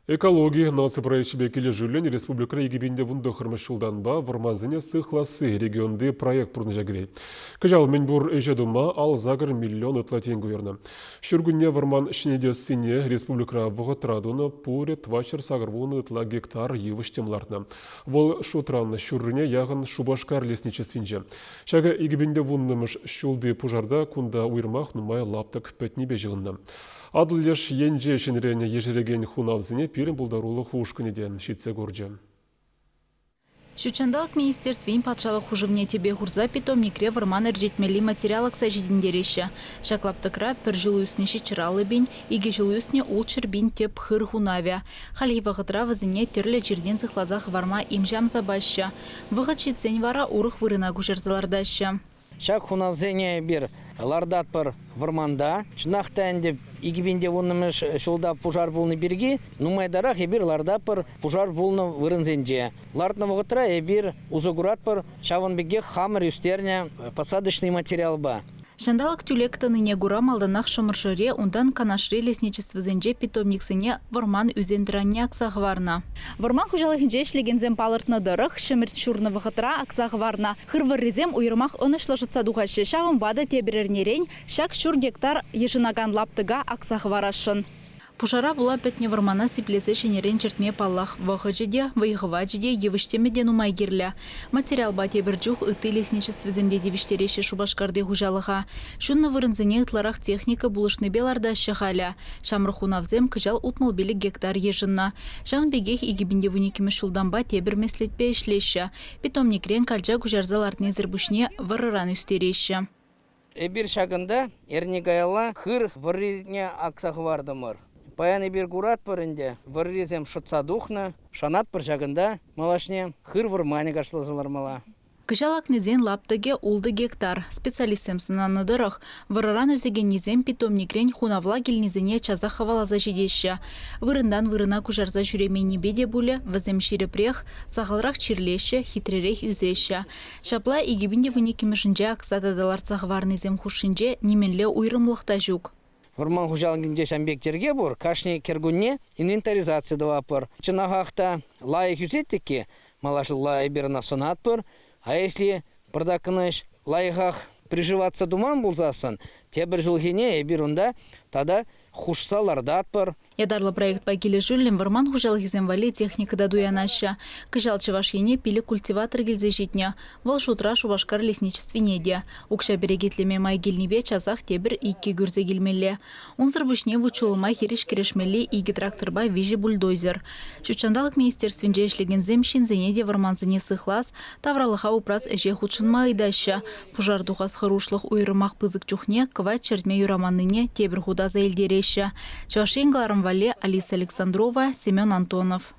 Экологи наци проекчӗпе килӗшӳллӗн республикӑра 2019 ҫултанпа вӑрмансене сыхласси регионти проект пурнӑҫа кӗрет. Кӑҫал мӗнпур ӗҫе тума 58 миллион ытла тенкӗ уйӑрнӑ. Ҫуркунне вӑрман ҫӗнетессине республикӑра вӑхӑтра тунӑ пурӗ 480 ытла гектар йывӑҫ-тӗм лартнӑ. Вӑл шутран ҫуррине яхӑн Шупашкар лесничествинче. Ҫакӑ 2010-мӗш ҫулти пушарта кунта уйрӑмах нумай лаптӑк пӗтнипе ҫыхӑннӑ. Атӑл леш енче ҫӗнӗрен ешерекен хунавсене пирӗн пултарулӑх ушкӑнӗ те ҫитсе курчӗ. Ҫутҫанталӑк министерствин патшалӑх хушӑвне тӗпе хурса питомникре вӑрман ӗрчетмелли материал акса ҫитӗнтереҫҫӗ. Ҫак лаптӑкра пӗр ҫул ӳснӗ 750 пин, икӗ ҫул ӳснӗ 600 пин тӗп хыр хунавӗ. Хальхи вӑхӑтра вӗсене тӗрлӗ чиртен сыхласа хӑварма им-ҫам сапаҫҫӗ. Вӑхӑт ҫитсен вара урӑх вырӑна куҫарса лартаҫҫӗ. Ҫак хунавсене эпир лартатпӑр вӑрманта. Чӑнах та ӗнтӗ 2010-мӗш ҫулта пушар пулнӑ пирки нумайтарах эпир лартатпӑр пушар пулнӑ вырӑнсенче. Лартнӑ вӑхӑтра эпир усӑ куратпӑр ҫавӑн пекех хамӑр ӳстернӗ посадочный материалпа. Ҫанталӑк тӳлек тӑнине кура малтанах Шӑмӑршӑре, унтан Канашри лесничествӑсенче питомниксене вӑрман ӳсен-тӑранне акса хӑварнӑ. Вӑрман хуҫалӑхӗнче ӗҫлекенсем палӑртнӑ тӑрӑх, ҫӗмӗрт ҫурнӑ вӑхӑтра акса хӑварнӑ хыр вӑррисем уйрӑмах ӑнӑҫлӑ шӑтса тухаҫҫӗ. Ҫавӑнпа та тепӗр эрнерен ҫак ҫур гектар йышӑнакан лаптӑка акса хӑварасшӑн. Пушара пула пӗтнӗ вӑрмана сиплесе ҫӗнӗрен чӗртме, паллах, вӑхӑчӗ те, вӑй-хӑвачӗ те, йывӑҫ-тӗмӗ те нумай кирлӗ. Материалпа тепӗр чух ытти лесничествӑсем те тивӗҫтереҫҫӗ Шупашкарти хуҫалӑха. Ҫуннӑ вырӑнсене ытларах техника пулӑшнипе лартаҫҫӗ халӗ. Ҫамрӑк хунавсем кӑҫал 65 гектар йышӑннӑ. Ҫавӑн пекех 2012-мӗш ҫултанпа тепӗр меслетпе ӗҫлеҫҫӗ. Питомникрен калча куҫарса лартнисӗр пуҫне вӑрӑран ӳстереҫҫӗ. Эпир ҫакӑнта эрне каялла хыр вӑррине акса хӑвартӑмӑр. Паян эпир куратпӑр ӗнтӗ, вӑррисем шӑтса тухнӑ. Шанатпӑр ҫакӑнта малашне хыр вӑрманӗ кашласа лармалла. Кӑҫал акнисен лаптӑкӗ ултӑ гектар. Специалистсем сӑнанӑ тӑрӑх, вӑрӑран ӳсекеннисем питомникрен хунавла килнисене часах хӑваласа ҫитеҫҫӗ. Вырӑнтан вырӑна куҫарса ҫӳременнипе те пулӗ, вӗсем ҫирӗпрех, сахалрах чирлеҫҫӗ, хитререх ӳсеҫҫӗ. Ҫапла 2012-мӗшӗнче акса тата лартса хӑварнисем хушшинче нимӗнле уйрӑмлӑх та ҫук. Вӑрман хуҫалӑхӗнче ҫавӑн пек йӗрке пур. Кашни кӗркунне инвентаризаци тӑватпӑр. Чӑнахах та лайӑх ӳсет-тӗк-и, малашлӑхла эпир ӑна сӑнатпӑр. А если пӑртаккӑн ӗҫ лайӑхах приживаться туман пулсассӑн, тепӗр ҫулхине эпир унта тата хушса лартатпӑр. Ятарлӑ проектпа килӗшӳллӗн вӑрман хуҫалӑхӗсем валли техника та туянаҫҫӗ. Кӑҫал Чӑваш Ене пилӗк культиватор килсе ҫитнӗ. Вӑл шутра Шупашкар лесничествине те. Укҫа перекетлеме май килнипе часах тепӗр иккӗ кӳрсе килмелле. Унсӑр пуҫне вут-ҫулӑма хирӗҫ кӗрешмелли икӗ тракторпа виҫӗ бульдозер. Ҫутҫанталӑк министерствинче ӗҫлекенсем ҫынсене те вӑрмансене сыхлас, тавралӑха упрас ӗҫе хутшӑнма ыйтаҫҫӗ. Пушар тухас хӑрушлӑх уйрӑмах пысӑк чухне кӑвайт чӗртме юраманнине тепӗр хут аса илтереҫҫӗ. Чӑваш Ен кӑларӑм валли Алиса Александрова, Семен Антонов.